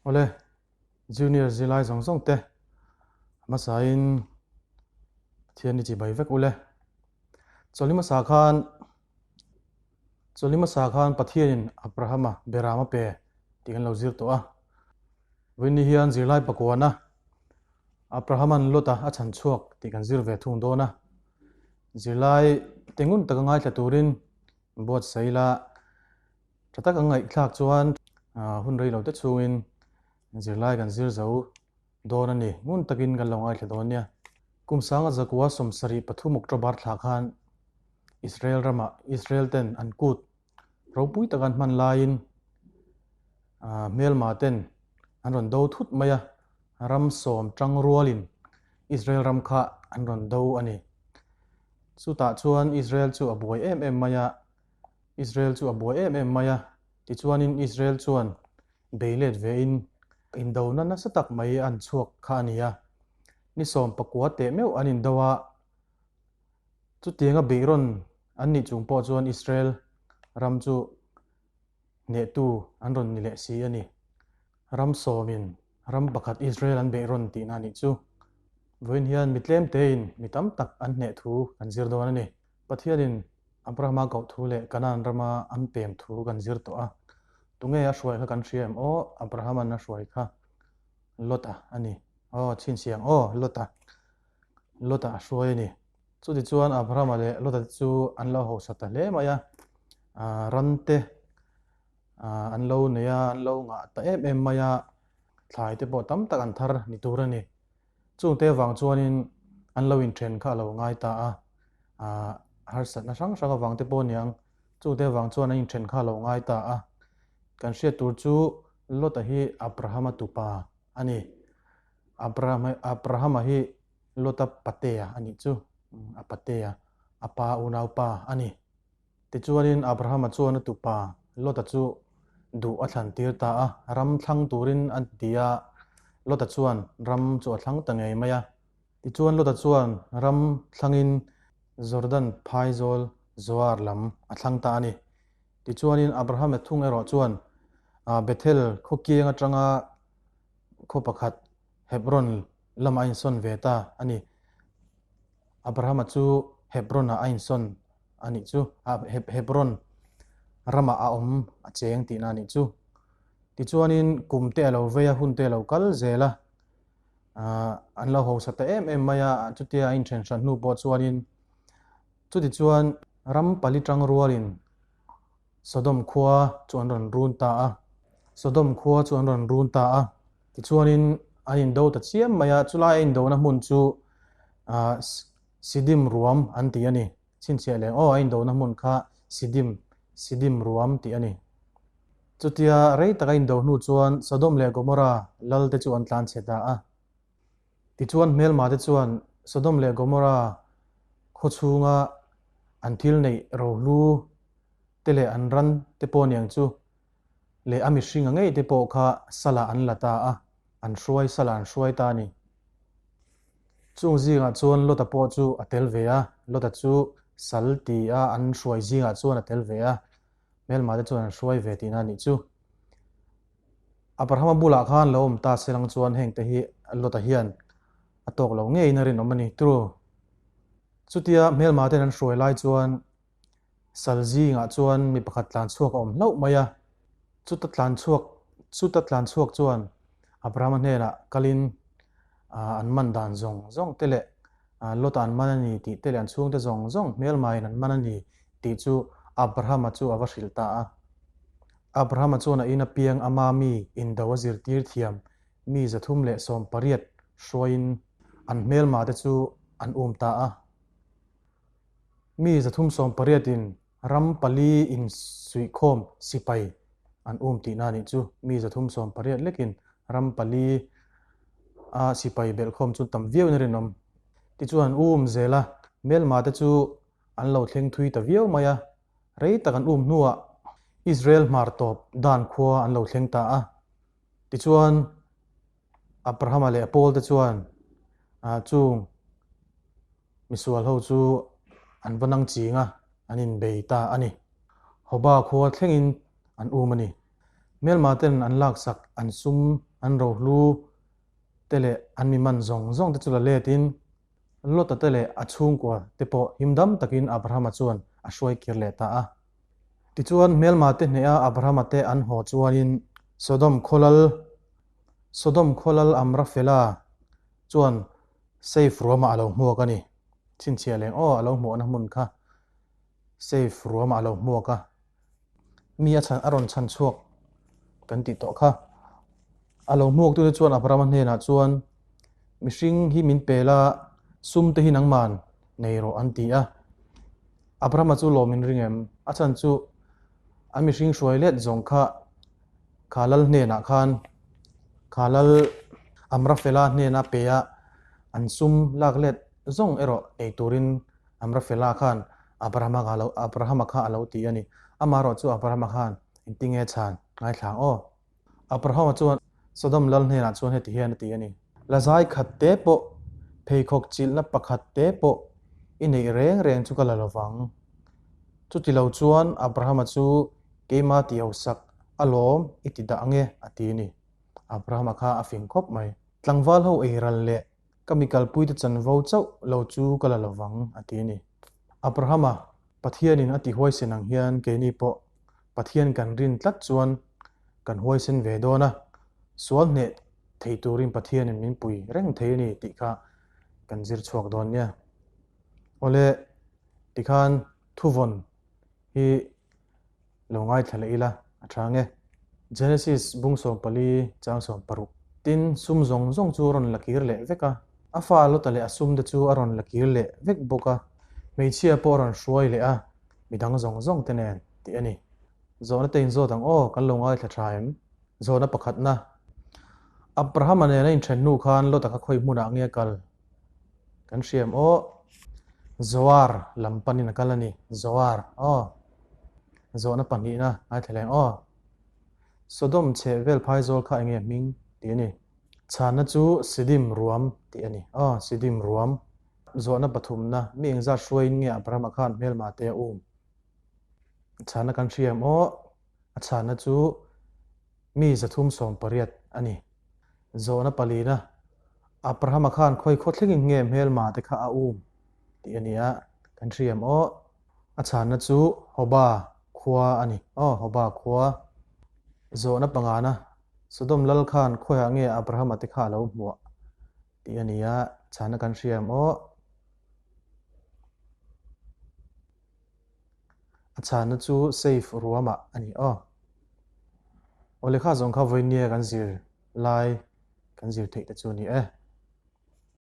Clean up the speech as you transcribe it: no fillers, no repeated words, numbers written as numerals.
Awle, Junior zilai zawng zawng te hmasain Pathian i chibai vek ule. Chawlhi hmasa khan Chawlhi hmasa khan Pathianin Abrahama beram a pe tih kan lo zir tawh a. Vawiin hian zirlai pakuana Abrahaman Lota a chhan chhuak tih kan zir ve thung dawn a. Zirlai te ngun taka ngaithla turin buatsaih ila Tha tak an ngaihthlak chuan hun rei lo te chhungin zirlai kan zir zo dawn a ni. Ngun takin kan lo ngaithla dawn nia. Kum sanga zakua 73 October thla khan Israel ramah Israel ten an kut ropui taka an hman laiin hmelma ten an rawn do thut mai a, ram sawm tang rualin Israel ram kha an rawn do a ni. Chutah chuan Israel chu a buai em em mai a, Israel chu a buai em em mai a, tichuanin Israel chuan bei let vein indona nasa tak mai an chhuak kha a ni a. Ni 19 teh meuh an indo a, chutianga beihrawn an nih chung pawh chuan Israel ram chu hnehtu an rawn ni leh si a ni. Ram sawmin ram pakhat Israel an beihrawn tihna a nih chu. Vawiin hian mi tlem tein mi tam tak an hneh thu kan zir dawn a ni. Pathianin Abrahama koh thu leh Kanaan rama an pem thu kan zir tawh a. Tunge a hruai kha kan hria em? Aw, Abrahama'n a hruai kha Lota a ni. Aw, chhinchhiang, aw, Lota. Lota a hruai a ni. Chutichuan Abrahama leh Lota te chu an lo hausa ta hle mai a. Ran te an lo nei a, an lo ngah ta em em mai a. Thlai te pawh tam tak an thar ni tur a ni. Chungte avang chuanin an lo inthen kha a lo ngai ta a, harsatna hrang hrang avang te pawh aniang, chungte avang chuan an inthen kha a lo ngai ta a. Kan hriat tur chu Lota hi Abrahama tupa a ni. Abrahama hi Lota patea a nih chu, a patea, a pa unaupa a ni. Tichuanin Abrahama chuan a tupa Lota chu duh a thlan tir ta a, ram thlang turin a ti a, Lota chuan ram chu a thlang ta ngei mai a. Tichuan Lota chuan ram thlangin Jordan phaizawl Zoar lam a thlang ta a ni. Tichuanin Abrahama thung erawh chuan Bethel khaw kiang atanga khaw pakhat Hebron lamah a insawn ve ta a ni. Abrahama chu Hebron-ah a insawn a nih chu, Hebron ramah a awm a cheng tihna a nih chu. Tichuanin kum te a lo vei a, hun te a lo kal zel a, an lo hausa ta em em mai a, chutia a inthen hran hnu pawh chuanin chutichuan ram pali tang rualin Sodom khua chu an rawn run ta a, Sodom khua chu an rawn run ta a, tichuanin an indo ta chiam mai a, chulai a indona hmun chu Sidim ruam an ti a ni. Chhinchhiah leng aw a indona hmun kha Sidim, Sidim ruam tih a ni. Chutia rei tak a indo hnu chuan Sodom leh Gomorra lal te chu an tlan chhe ta a. Tichuan hmelma te chuan Sodom leh Gomorra khaw chhunga an thil neih rohlu te leh an ran te pawh niang chu leh a mihringa ngei te pawh kha salah an la ta a, an hruai salah an hruai ta a ni. Chung zingah chuan Lota pawh chu a tel ve a, Lota chu sal ti a an hruai zingah chuan a tel ve a, hmelma te chuan an hruai ve tihna a nih chu. Abrahama bulah khan lo awm ta se lang chuan heng te hi Lota hian a tawk lo ngeiin a rinawm a ni. True. Chutia hmelma ten an hruai lai chuan Sal zingah chuan mi pakhat tlan chhuak a awm hlauh mai a, chuta tlan chhuak chuta tlan chhuak chuan Abrahama hnenah kalin an man dan zawng zawng te leh Lota an man a ni tih te leh an chhungte zawng zawng hmelmain an man a ni tih chu Abrahama chu a va hrilh ta a. Abrahama chuan a in apiang ama mi indo a zirtir thiam mi 318 hruaiin an hmelma te chu an um ta a. Mi 318 in ram pali insuihkhawm sipai an um tihna a nih chu. Mi 318 lekin ram pali a sipai belhkhawm chu tam viauin a rinawm. Tichuan an um zel a, hmelma te chu an lo thleng thui ta viau mai a, rei tak an um hnuah Israel hmar tawp Dan khua an lo thleng ta a. Tichuan Abrahama leh a pawl te chuan chung Misual ho chu an va nang ching a, an inbei ta a ni. Hoba khua thlengin an um a ni. Hmelma ten an laksak an sum. An rohlu te leh an mi man zawng zawng te chu la let in Lota te leh a chhungkua te pawh himdam takin Abrahama chuan a hruai kir leh ta a. Tichuan hmelma te hneha Abrahama te an haw chuanin Sodom khawlal Sodom khawlal Amrafela chuan Safe ruamah a lo hmuak a ni. Chhinchhiah leng aw a lo hmuahna hmun kha Safe ruamah a lo hmuak a. Mi a chhan a rawn chhan chhuak kan tih tawh kha. A lo hmuaktute chuan Abrahama hnenah chuan mihring hi min pel a, sum te hi nangman nei rawh an ti a. Abrahama chu lawm in ring em? A chhan chu an mihring hruai let zawng kha kha lal hnenah khan kha lal Amrafela hnena pe a, an sum lak let zawng erawh nei turin Amrafela khan Abrahama kha lo Abrahama kha a lo ti a ni. Amaherawh chu Abrahama khan engtinge chhan ngaithla ang aw? Abrahama chuan Sodom lal hnenah chuan heti hian a ti a ni. Lazai khat te pawh, pheikhawk chilhna pakhat te pawh i neih reng reng chu ka la lovang. Chuti lo chuan Abrahama chu keima tihausak alawm i ti dah ange a ti a ni. Abrahama kha a fing khawp mai. Tlangval ho ei ral leh ka mi kalpuite chanvo chauh lo chu ka la lovang a ti a ni. Abrahama, Pathianin a ti huaisen ang hian keini pawh Pathian kan rin tlat chuan kan huaisen ve dawn a, sual hneh thei turin Pathianin min pui reng thei a ni tih kha kan zir chhuak dawn nia. Awle, tikhan thuvawn hi lo ngaithla leh ila a tha nge. Genesis bung 14 chang 16. Tin, sum zawng zawng chu a rawn la kir leh vek a, a fa Lota leh a sum te chu a rawn la kir leh vek bawk a, hmeichhia pawh a rawn hruai leh a, midang zawng zawng te nen tih a ni. Zawhna te inzawt ang aw, kan lo ngaithla tha em? Zawhna pakhatna, Abrahama nen a inthen hnu khan Lota kha khawi hmunah nge a kal? Kan hriam aw. Zoar lam panin a kal a ni. Zoar aw. Zawhna pahnihna ngaithla leng aw. Sodom chheh vel phaizawl kha enge hming tih a ni. Chhanna chu Sidim ruam tih a ni. Aw, Sidim ruam. Zawhna pathumna, mi engzat hruaiin nge Abrahama khan hmelma te a um? Chhanna kan hriam aw. A chhanna chu mi 380 a ni. Zawhna palina, Abrahama khan khawi khaw thlengin nge hmelma te kha a um tih a ni a, kan hriam aw. A chhanna chu Hoba khua a ni aw, Hoba khua. Zawhna pangana, Sodom lal khan khawiah nge Abrahama te kha a lo hmuah tih a ni a, chhanna kan hriam aw. A chhanna chu safe ruamah a ni aw. Aw lehkha zawng kha vawinia kan zir lai kan zir theih te chu a ni e.